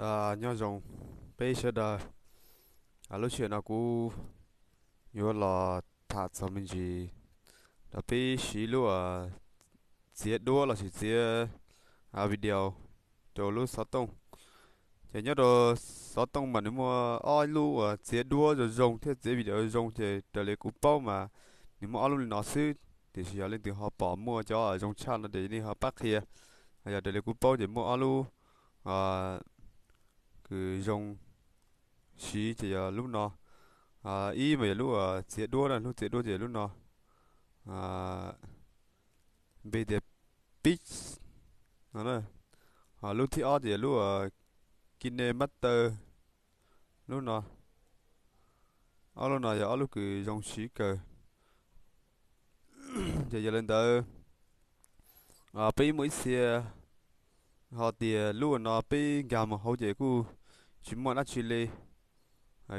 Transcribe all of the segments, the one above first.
Nyob zoo peb sawv daws. Lub sij hawm no kuv yuav los tham txog me ntsis rau peb siv lub txiav duab los sis txiav video rau lub xov tooj. Ces nyob rau xov tooj mas nws muaj ob lub uas txiav duab zoo zoo thiab txiav video zoo zoo, ces raws li kuv paub mas nws muaj ob lub li no xwb. Tiam sis yog leej twg ho pom muaj cov zoo tshaj no ces nej ho pab qhia. Yog raws li kuv paub ces muaj ob lub kws zoo siv ces yog lub no. Ib mas yog lub txiav duab na, lub txiav duab ces yog lub no, npe tias Pix no. Ho lub thib ob ces yog lub KineMaster, lub no. Ob lub no yog ob lub kws zoo siv kawg. Ces yog li ntawd, peb muaj ib txhia ho tias lub no peb nkag mus hauv ces kuj tsis muaj dab tsi li,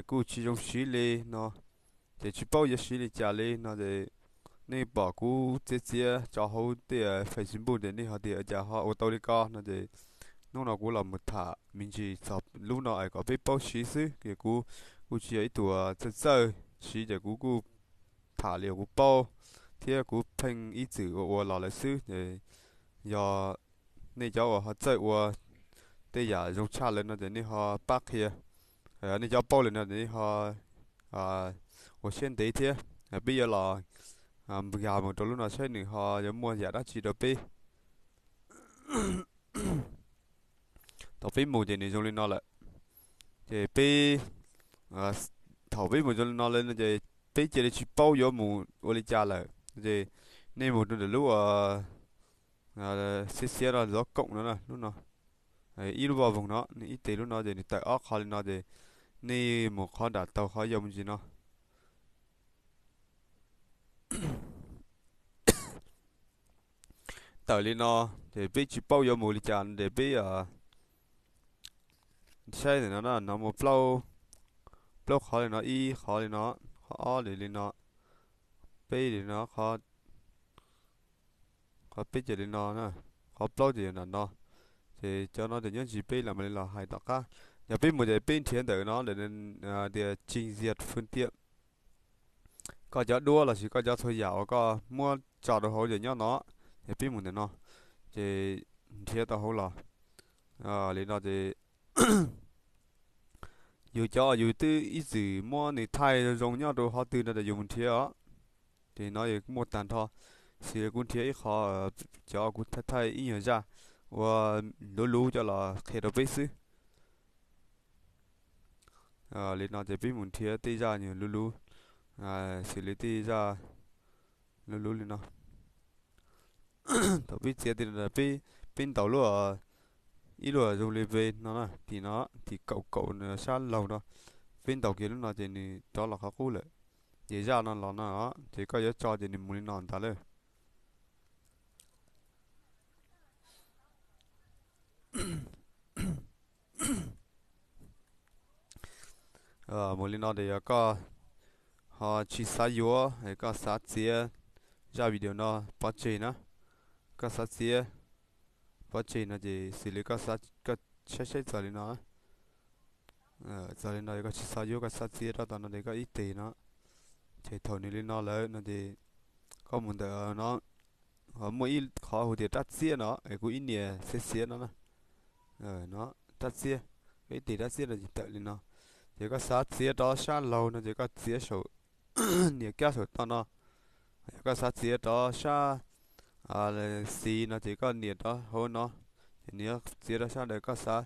kuj tsis zoo siv li no, ces tsis paub yuav siv li cas li no ces nej pom kuv txiav txiav tso hauv tej Facebook ces nej ho tias cas ho ua tau li ko no ces hnub no kuv los mus tham me ntsis txog lub no es kom peb paub siv xwb. Ces kuv kuj tsis yog ib tug txawj txawj siv ces kuv kuj tham li uas kuv paub thiab kuv pheej ib txwm ua ua los lawm xwb. Ces yog nej cov uas ho txawj ua tej yam zoo tshaj lawm no ces nej ho pab qhia. Nej cov paub lawm no ces nej ho ua siab ntev thiab. Peb yuav los nkag mus rau lub no saib nws ho yuav muaj yam dab tsi rau peb. Thaum peb mus ces nws zoo li no lawm. Ces peb, thaum peb mus zoo li no lawm no ces peb cia li tsis paub yuav mus ua li cas lawm. Ces nej mus rau ntawm lub xiab xiab no zov koom no na, lub no, ib lub voj voog no, nej ib tes lub no ces nws tawm ob qho li no ces nej mus qhov nram taug qhov yau me ntsis no. Tawm li no, ces peb tsis paub yuav mus li cas ces peb saib ntawm no na, no muaj plaub, plaub qhov li no, ib qhov li no, qhov ob li no, peb li no, qhov peb ces li no, qhov plaub ces yog nram no. Ces cov no ces nyob ntsis peb los mam li los hais tom qab. Yog peb mus ces peb nrhiav ntawm no tias trình duyệt phương tiện. Koj cov duab lossis koj cov txhua yam uas koj muab tso rau hauv ces nyob no, ces peb mus ntawm no, ces nrhiav tau hauv los li no ces yus cov yus twb ib txwm muab nws thaij zoo zoo nyob rau qhov twg no ces yus mus nrhiav os. Ces no muaj tag nrho, xws li kuv nrhiav ib qho, cov kuv thaij thaij ib nyuag zaj ua luv luv coj los qhia rau peb xwb. Li no ces peb mus nrhiav tej zaj nyuag luv luv, xws li tej zaj luv luv li no. Thaum peb txiav tim no, peb ntaus lub, ib lub zoo li ve no na, tim no, tim kaum kaum sab laug no, peb ntaus kiag lub no ces nws rov los qhov qub lawm. Ces zaj no los no, ces koj yuav tso ces nws mus li no ntag lawm. Mus li no ces yog koj ho tsis xav yuav, koj xav txiav zaj video no pov tseg na, koj xav txiav pov tseg no ces xws li koj saib saib txog li no, txog li no koj tsis xav yuav, koj xav txiav rau tom no ces koj ib tes no, ces thaum nws li no lawm no ces koj mus ntawm no, ho muaj ib qhov hu tias rab txiab no es kuv ib niam xiav xiav no na, no, rab txiab, koj ib tes rab txiab no ces tawm li no. Ces koj xav txiav rov sab laug no ces koj txiav saum, nias kab saum toj no. Yog koj xav txiav rov sab xis no ces koj nias rov hauv no, ces nws yuav txiav rov sab ntawd. Koj xav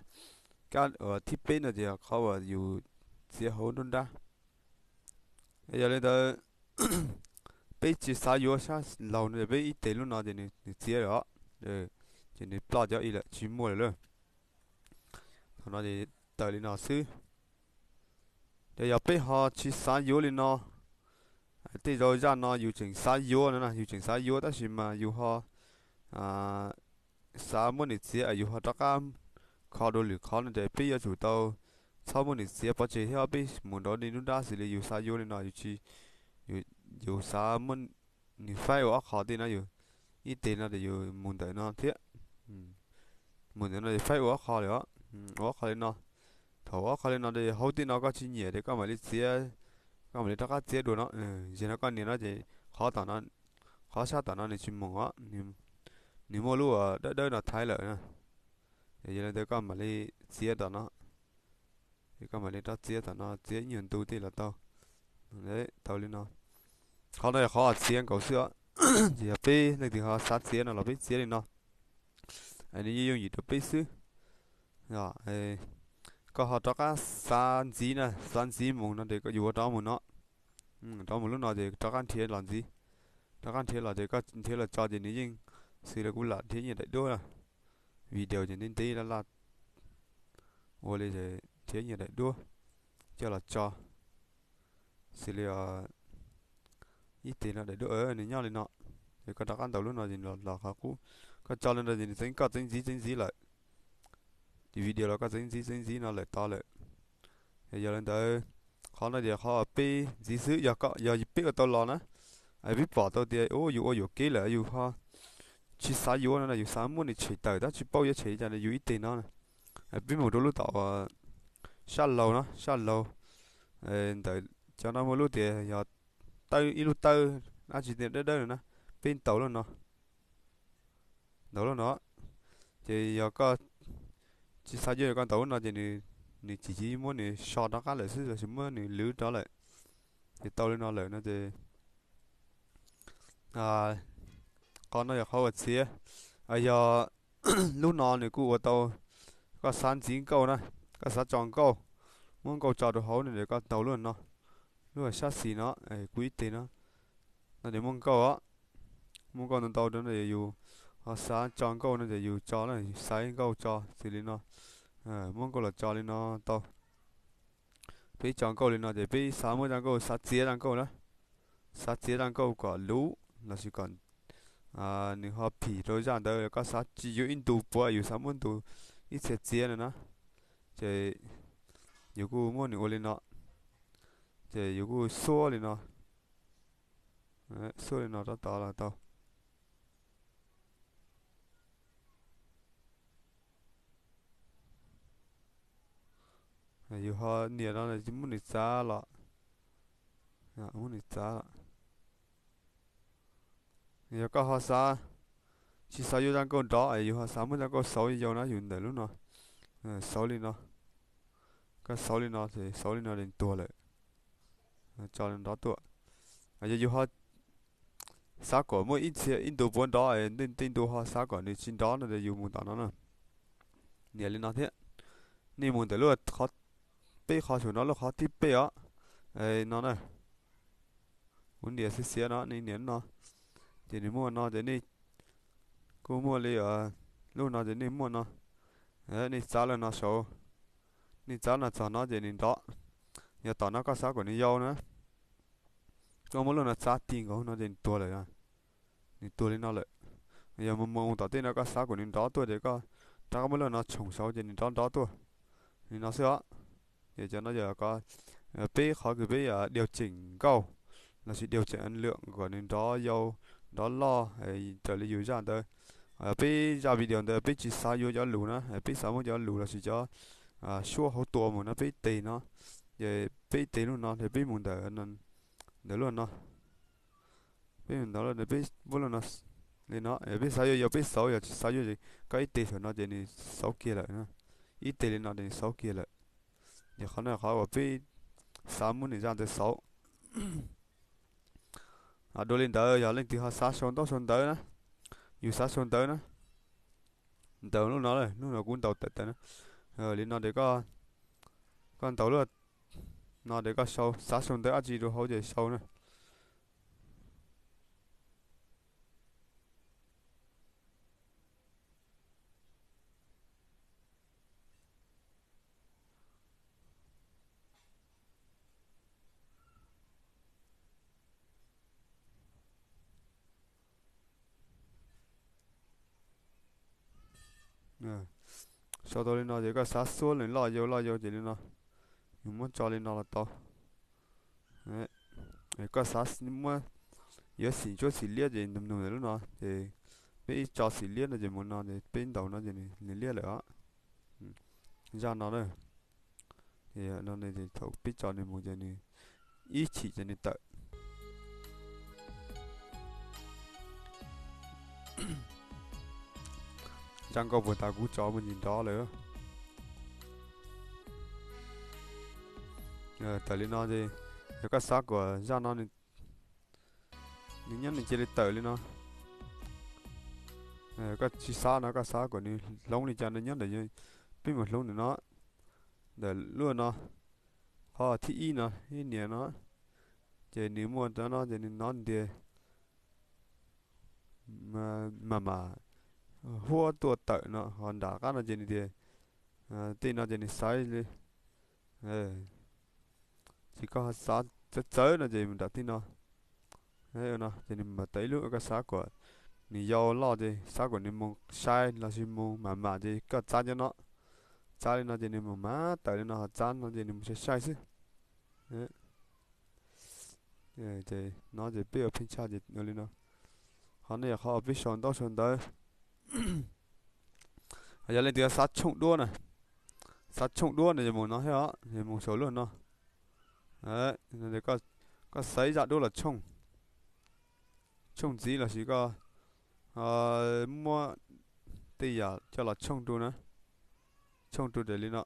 kab uas thib peb no ces yog qhov uas yus txiav hauv nruab nrab. Yog li ntawd, peb tsis xav yuav sab laug no ces peb ib tes lub no ces nws txiav lawm, ces nws ploj cov ib lawm tsis muaj lawm lauj. Thaum no ces tawm li no xwb. Ces yog peb ho tsis xav yuav li no, tej zaum zaj no yus tseem xav yuav no na, yus tseem xav yuav tab sis mas yus ho xav muab nws txiav, yus ho rov qab kho dua lwm qhov no ces peb yuav tsum tau txhob muab nws txiav pov tseg thiab peb mus nrov li nruab nrab xws li yus xav yuav li no, yus tsis, yus xav muab nws faib ua ob qho tej no, yus ib tes no ces yus mus ntawm no thiab, mus ntawm no faib ua ob qho li os, ua ob qho li no. Thaum ob qho li no ces hauv tej no koj tsis nyiam ces koj mam li txiav, koj mam li rov qab txiav dua no. Zaum no koj nias no ces qhov tom no, qhov sab tom no nws tsis moos os, nws muaj lub dawb dawb no thaiv lawm na. Ces yog li ntawd koj mam li txiav tom no, es koj mam li rov txiav tom no, txiav ib nyuag ntu tej los tau. Tau li no. Qhov no yog qhov txiav nkaus xwb os. Ces yog peb leej twg ho xav txiav no los peb txiav li no, nws yeej yooj yim rau peb xwb. Koj ho rov qab xav ntxiv na, xav ntxiv mus no ces yus ua rov mus no, rov mus lub no ces rov qab nrhiav los ntxiv. Rov qab nrhiav los ces koj nrhiav los tso ces nws yeej xws li kuv lam nrhiav nyiaj daim duab, video ces ntev ntev laj laj, ua li nrhiav nyiaj daim duab coj los tso, xws li ib teg no daim duab nws nyob li no. Ces koj rov qab ntaus lub no ces los qhov qub, koj tso li no ces nws txeev, koj txeev ntxiv txeev ntxiv lawm. Ces video los koj txeev ntxiv txeev ntxiv no lawm tau lawm. Yog li ntawd, qhov no ces qhov peb ntxiv xwb, yog peb ua tau los na, peb pom tau tias ua yus ua yuam kev lawm yus ho tsis xav yuav no, yus xav muab nws tshem tawm tab tsis paub yuav tshem li cas, yus ib teg no, peb mus rau lub tom sab laug no, sab laug ntawm cov no muaj lub tias yog tawb, ib lub tawb dab tsi dawb dawb no na, peb ntaus lub no, ntaus lub no. Ces yog koj tsis xav yuav, yog koj ntaus lub no ces nws tsis, tsis muab nws so rov qab lawm xwb los sis muab nws lwv rov lawm. Ces tau li no lawm no ces qhov no yog qhov uas txiav. Yog lub no nws kuj ua tau, koj xav ntxiv nkauj na, koj xav tso nkauj, muab nkauj tso rau hauv no ces koj ntaus lub no, lub sab xis no, kuv ib teg no, no ces muaj nkauj os. Muaj nkauj ntau ntau rau no ces yus ho xav tso nkauj no ces yus tso, yus xaiv nkauj tso xws li no, muab nkauj los tso li no tau. Peb tso nkauj li no ces peb xav muab zaj nkauj, xav txiav zaj nkauj na, xav txiav zaj nkauj kom luv los sis kom nws ho phim rau zaj ntawd, koj xav tsis yuav ib ntu puav, yus xav muab ntu ib txhia txiav no na, ces yus kuj muab nws ua li no, ces yus kuj xuab li no, xuab li no rau tod los tau. Yus ho nias no muab nws txav los, muab nws txav los. Yog koj ho xav, tsis xav yuav zaj nkauj nrov es yus ho xav muab zaj nkauj xauv yau na, yus ntawm lub no, xauv li no, koj xauv li no, xauv li no es tuag lawm, tso nrov tuaj. Yog yus ho xav kom muaj ib txhia ib ntu puav nrov, tej ntu ho xav kom nws tsis nrov no ces yus mus tom no na, nias li no thiab. Nej mus ntawm lub qhov, peb qhov saum no lub qhov thib peb os, no na, kuv nias xiav xiav no, nej nias no, ces nws muaj no ces nej kuj muaj li, lub no ces nej muaj no, nej txav lawm no saud, nej txav no txog no ces nws nrov. Yog tom no koj xav kom nws yau na, koj muab lub no txav ti nkaus no ces nws tuag lawm. Nws tuag li no lawm. Yog mus mus tom tej no koj xav kom nws nrov tuaj ces koj rov qab muab lub no tshoom saud ces nws nrov nrov tuaj li no xwb os. Ces cov no yog peb qhov kws peb điều chỉnh nkauj los sis điều chỉnh âm lượng kom nws nrov yau, nrov loj raws li yus zaj ntawd. Peb zaj video ntawd peb tsis xav yuav cov lus na, peb xav muab cov lus los sis cov suab hauv tua mus no peb tes no, ces peb tes lub no ces peb mus ntawm, ntawm lub no, peb mus ntawm lub no, peb muab lub no li no, peb xav yuav yog peb xauv, yog tsis xav yuav ces koj ib tes saum no ces nws xauv kiag lawm. Ib tes li no ces nws xauv kiag lawm. Ces qhov no qhov uas peb xav muab nws zaj ntawd xauv. Dua li ntawd yog leej twg ho xav sau ntaub sau ntawv na, yus xav sau ntawv na, ntaus lub no, lub no kuv ntaus tawm tawm na. Li no ces koj ntaus lub no ces koj sau, xav sau ntawv dab tsi rau hauv ces sau na. Sau tau li no ces koj xav xuab nws loj yau loj yau ces li no, yus muab tso li no los tau. Koj xav muab yuav xim tsuab xim liab ces nus nus ntawm lub no ces peb ib tso xim liab no ces mus no ces peb ntaus no ces nws liab lawm os. Zaj no na, No thaum peb tso nws mus ces nws ib chim ces nws tawm. Zaj nkauj puag ta kuv tso mus ntsis nrov lawm. Tawm li no ces yog koj xav kom zaj no nws nyob nws cia li tawm li no. Koj tsis xav no, koj xav kom nws hloov li cas no nyob ntawm, peb mus hloov ntawm no, ntawm lub no, qhov thib ib no, ib niam no, ces nws muaj cov no ces nws nov ntiag mas mas huab tuaj tawm no, ho nram qab no ces nws tias, tej no ces nws xaiv li, ces koj xav txawv txawv no ces mus nram tej no. No ces nws mam tawm ib lub, koj xav kom nws yau loj ces xav kom nws mus sai lossis mus mam mam ces koj txav cov no. Txav li no ces nws mus mam tawm li no, ho txav no ces nws mus sai sai xwb. Ces no ces peb ua pheej tshaj ces ua li no. Qhov no yog qhov uas peb sau ntaub sau ntawv. Yog leej twg xav tshooj duab na, xav tshooj duab no yog mus no thiab os, yog mus saum lub no. Koj xaiv zaj duab los tshooj, tshooj ntxiv lossis koj muab tej yam coj los tshooj rau na, tshooj rau raws li no.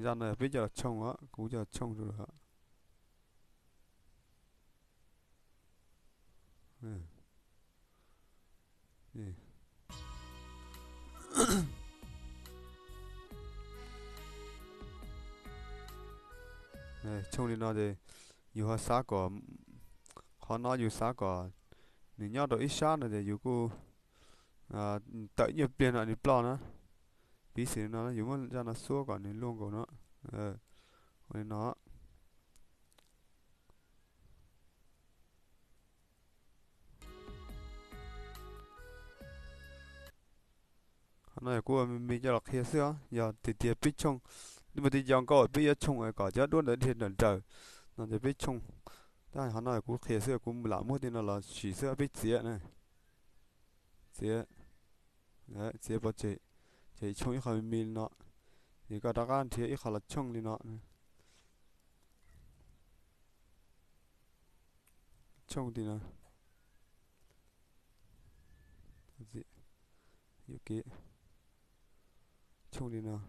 Zaj no yog peb coj los tshooj os, kuv coj los tshooj rau lawm. Tshooj li no ces yus ho xav kom, qhov no yus xav kom nws nyob rau ib sab no ces yus kuj tawm nyuaj pliag no nws ploj na. Piv xws li no yus muab zaj no xuab kom nws luaj nkaus no. Ua li no. Qhov no yog kuv ua me me coj los qhia xwb os, yog tiag tiag peb tshooj, muaj tej co nkauj peb yuav tshooj kom cov duab ntawd dhia nrawm nrawm no ces peb tshooj. Tab qhov no kuv qhia xwb, kuv lam muab tej no los sim xwb, peb txiav na, txiav, txiav pov tseg, ces tshooj ib qho me me li no, ces koj rov qab nrhiav ib qho los tshooj li no. Tshooj li no. Tshooj li no.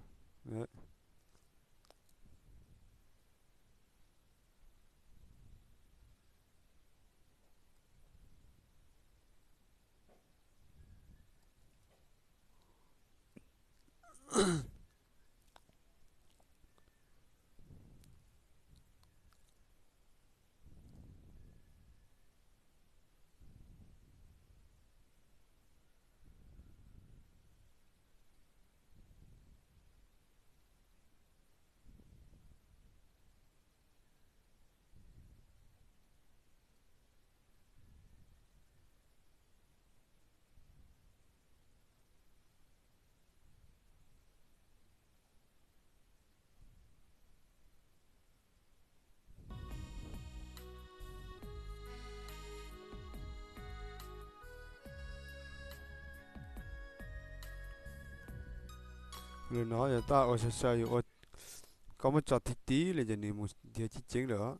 Li no yog tab ua sai sai, yus ua, koj muab tso tiv tiv li ces nws mus nrhiav ceev ceev lawm.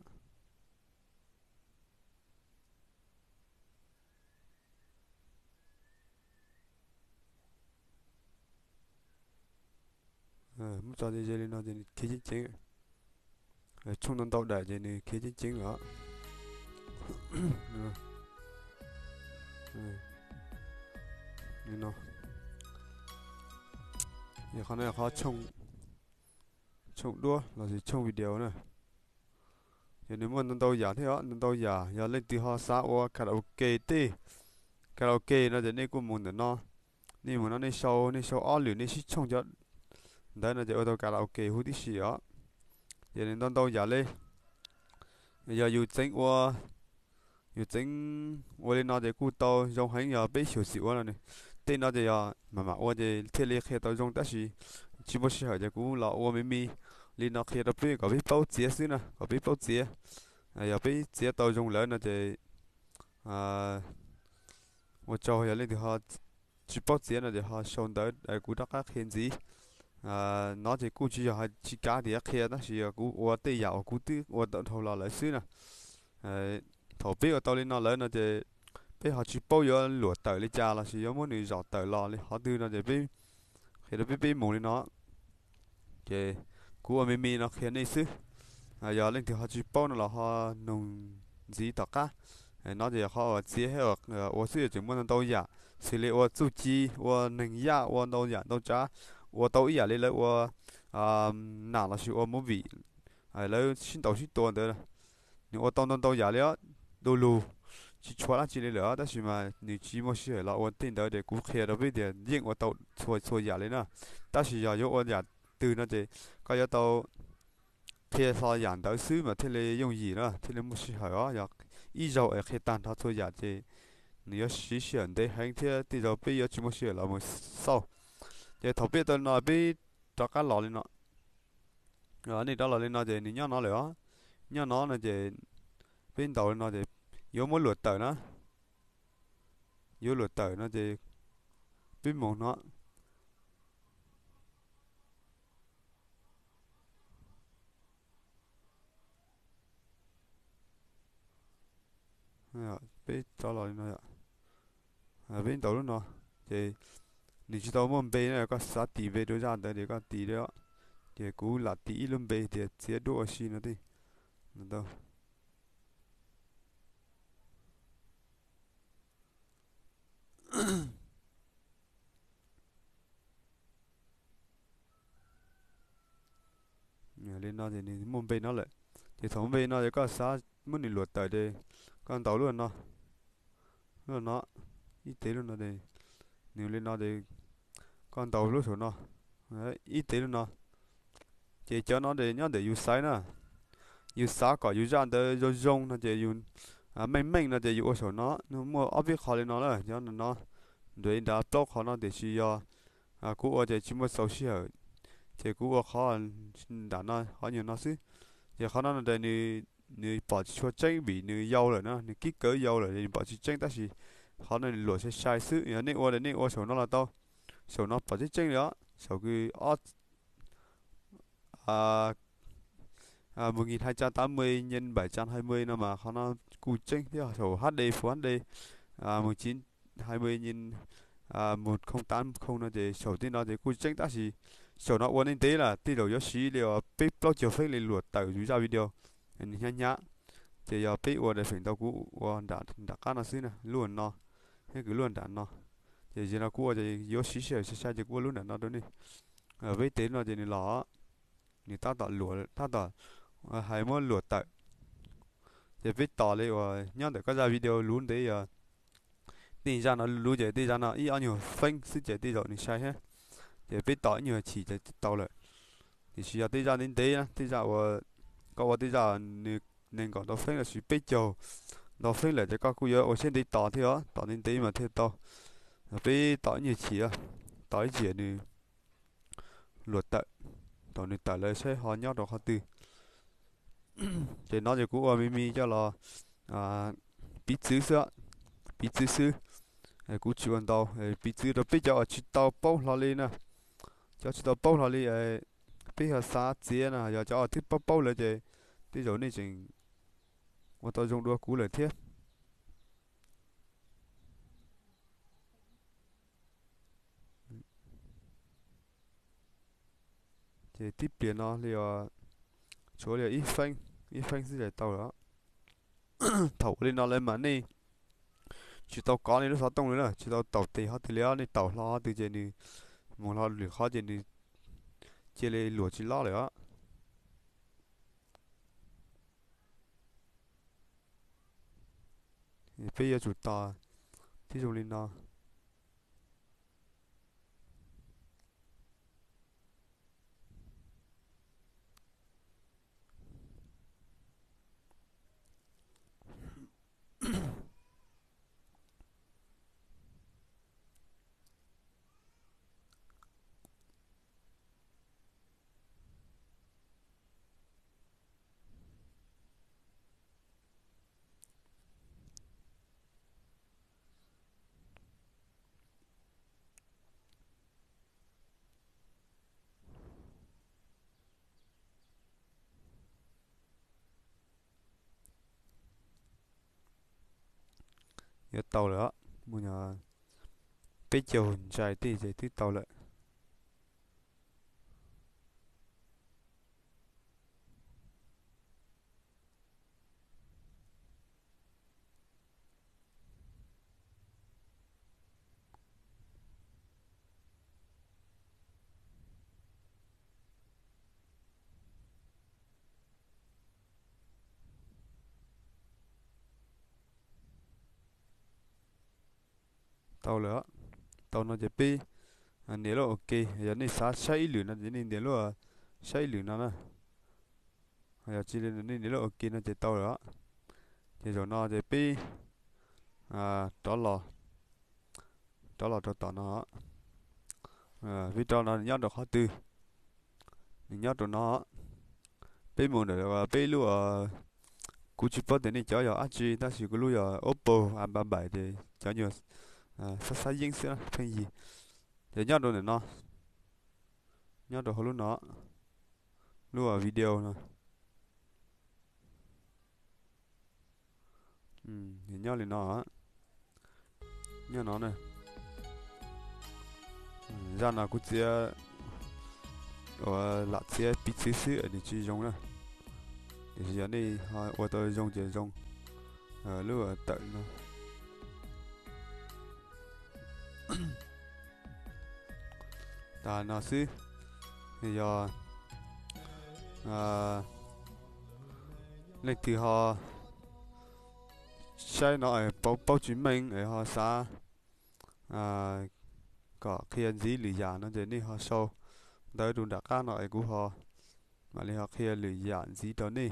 Muab tso ze ze li no ces nws khiav ceev ceev. Tshooj ntau ntau daim ces nws khiav ceev ceev lawm. Li no, qhov no qhov tshooj duab lossis tshooj video na. Ces nws muaj ntau ntau yam thiab os, ntau ntau yam. Yog leej twg ho xav ua karaoke tej, karaoke no ces nej kuj mus ntawm no. Nej mus no nej sau, nej sau ob lwm nej sib tshooj cov ntawd no ces ua tau karaoke huv tib si os. Ces nws ntau ntau yam li, yog yus txeev ua, yus txeev ua li no ces kuj tau zoo heev, yog peb xyuam xim ua no. Tej no ces yog mam mam ua ces thiaj li qhia tau zoo, tab sis tsis muaj sij hawm ces kuv los ua me me li no qhia rau peb kom peb paub txiav xwb na, kom peb paub txiav. Yog peb txiav tau zoo lawm no ces ua tsaug, yog leej twg ho tsis paub txiav no ces ho sau ntawv kuv rov qab qhia ntxiv. No ces kuj tsis yog hais tsis kav tias qhia tab sis yog kuv ua tej yam uas kuv twb ua tau dhau los lawm xwb na. Thaum peb ua tau li no lawm no ces peb ho tsis paub yuav luam tawm li cas los sis yuav muab nws zaum tawm los li qhov twg no ces peb qhia rau peb peb mus li no. Ces kuv ua me me no qhia nej xwb. Yog leej twg ho tsis paub no los ho nug ntxiv tom qab. No ces yog qhov uas txiav thiab ua xwb, yog tseem muaj ntau ntau yam xws li ua txuj ci, ua neeg yaj, ua ntau yam ntau tsav, ua tau ib yam li lawv ua nam los sis ua movie, lawv sib ntaus sib tua ntawd. Nws ua tau ntau ntau yam li os, du lug, tsis tshua dab tsi li lawm os, tab sis mas nws tsis muaj sij hawm los ua tej ntawd ces kuv qhia rau peb tias yeej ua tau txhua txhua yam li na. Tab sis yog yuav ua yam twg no ces koj yuav tau qhia txog yam ntawd xwb mas thiaj li yooj yim na, thiaj li muaj sij hawm os. Yog ib zaug es qhia tag nrho txhua yam ces nws yuav siv sij hawm ntev heev thiab tej zaug peb yuav tsis muaj sij hawm los mus xauj. Ces thaum peb tau li no peb rov qab los li no. Nej rov los li no ces nws nyob no lawm os. Nyob no no ces peb ntaus li no ces yuav muab luam tawm na. Yuav luam tawm no ces peb mus no. Peb rov los li no, peb ntaus lub no ces nws tsis tau muaj npe na, koj xav tis npe rau zaj ntawd ces koj tis li os. Ces kuv lam tis ib lub npe tias txiav duab ua si no tej. Li no ces nws muaj npe no lawm. Ces thaum muaj npe no ces koj xav muab nws luam tawm ces koj ntaus lub no, lub no, ib tes lub no ces nws li no ces koj ntaus lub saum no, ib tes lub no. Ces cov no ces nyob ntawm yus xaiv na. Yus xav kom yus zaj ntawd zoo zoo no ces yus meej meej no ces yus ua saum no. Muaj ob peb qho li no na, cov no nrad plaub qho no tiam sis yog kuv ua ces tsis muaj txaus sij hawm, ces kuv ua qhov nram no, qhov nyuag no xwb. Ces qhov no no ces nws pom tsis tshua tseeb vim nws yau lawm na, nws kib kawv yau lawm nws pom tsis tseeb tab sis qhov no nws luam sai sai xwb. Yog nej ua ces nej ua saum no los tau, saum no pom tseeb tseeb li os, saum kws ob một nghìn hai trăm tám mươi nhân bảy trăm hai mươi no mas qhov no kuj tseeb thiab, saum H D Full H D một chín hai mươi nghìn một không tám không no ces saum tej no ces kuj tseeb tab sis saum no ua ntev ntev lawm tej zaum yuav siv li peb plaub caug feeb li luam tawm yus zaj video, nws hnyav hnyav. Ces yog peb ua feem ntau kuv ua nram qab no xwb na, lub no thiab kws lub nram no. Ces zaum no kuv ua ces yuav siv sij hawm sai sai ces kuv ua lub nram no rau nej. Peb tes no ces nws los, nws tab tom luam, tab tom hais muab luam tawm. Ces peb tos li uas nyob ntawm koj zaj video luv ntev yog tej zaj no luv ces tej zaj no ib ob nyuag feeb xwb ces tej zaum nws sai thiab. Ces peb tos ib nyuag chim ces tau lawm. Tiam sis yog tej zaj ntev ntev na, tej zaj uas koj ua tej zaj nws nees nkaum ntau feeb los sis peb caug ntau feeb lawm ces koj kuj yuav ua siab ntev tos thiab os, tos ntev ntev mas thiaj tau. Peb tos ib nyuag chim, tos ib chim nws luam tawm, thaum nws tawm lawm saib ho nyob rau qhov twg. Ces no ces kuv ua me me coj los piv txwv xwb, piv txwv xwb. Kuv tsis ua ntau, piv txwv rau peb cov uas tsis tau paub hlo li na. Cov tsis tau paub hlo li, peb yog xav txiav na, yog cov uas twb paub paub lawm ces tej zaum nej tseem ua tau zoo dua kuv lawm thiab. Ces tib pliag no li os, tshuav li ib feeb, ib feeb xwb ces tau lawm. Thaum ua li no lawm mas nej tsis tau kov nej lub xov tooj li na, tsis tau taum tes qhov twg li os, nej taum hlo qhov twg ces nws mus hlo lwm qhov ces nws cia li luam tsis lob lawm os. Peb yuav tsum tos tib zoo li no. yuav tau lawm os. Muaj peb caug ntsais tej ces twb tau lawm. Tau lawm. Tau no ces peb nias lub OK. Yog nej xav saib ib lwm no ces nej nias lub saib ib lwm no na. Yog tsis li nej nias lub OK no ces tau lawm. Ces zaum no ces peb rov los, rov los rau tom no. Vib rau no nws nyob rau qhov twg? Nws nyob rau no. Peb mus ntawm peb lub, kuv tsis paub tias nej cov yog dab tsi tab sis kuv lub yog Oppo A ba bảy ces cov nyuag xab xab yeeb xwb pheej yig. Ces nyob rau ntawm no, nyob rau hauv lub no, lub video no. Nyob li no, nyob no na. Zaj no kuv txiav, ua lam txiav piv txwv xwb nws tsis zoo na. Tiam sis yog nej ho ua tau zoo ces zoo. Lub tawm no tas no xwb. Yog leej twg ho saib no paub tsis meej es ho xav kom qhia ntxiv lwm yam no ces nej ho sau ntawv rau nram qab no es kuv ho mam li ho qhia lwm yam ntxiv rau nej.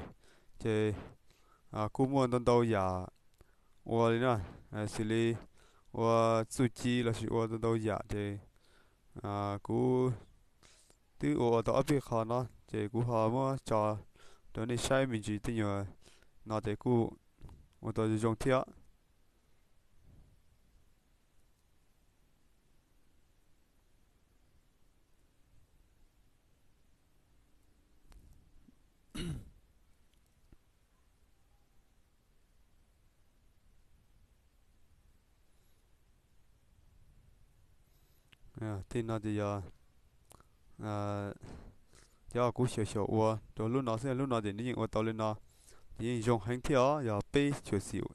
Ces kuj muaj ntau ntau yam ua li na, xws li ua txuj ci lossis ua ntau ntau yam ces kuv twb ua ua tau ob peb qho no ces kuv ho muab tso rau nej saib me ntsis tej nyuag no ces kuj ua tau zoo thiab. Tej no ces yog cov kuv xyaum xyaum ua rau lub no xwb, lub no ces nws yeej ua tau li no, ces yeej zoo heev thiab os, yog peb xyuam xim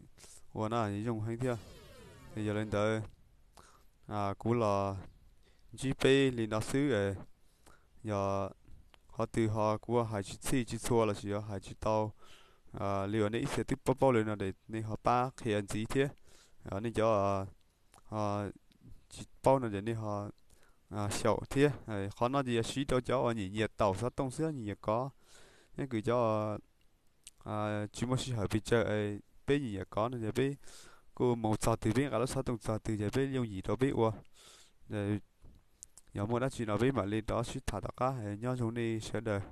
ua na yeej zoo heev thiab. Ces yog li ntawd kuv los ntsib peb li no xwb. Yog qhov twg ho kuv hais tsis txhij tsis txhua lossis yog hais tsis tau li uas nej ib txhia twb paub paub li no ces nej ho pab qhia ntxiv thiab. Nej cov tsis paub no ces nej ho xyaum thiab. Qhov no ces yog siv rau cov uas nyiam nyiam taum xov tooj xwb, nyiam nyiam kov, nyiam kws cov tsis muaj sij hawm pes tsawg, peb nyiam nyiam kov no ces peb kuj mus txog twg peb nqa lub xov tooj txog twg ces peb yooj yim rau peb ua. Yog muaj dab tsi no peb mam li rov sib tham tom qab, nyob zoo nej sawv daws.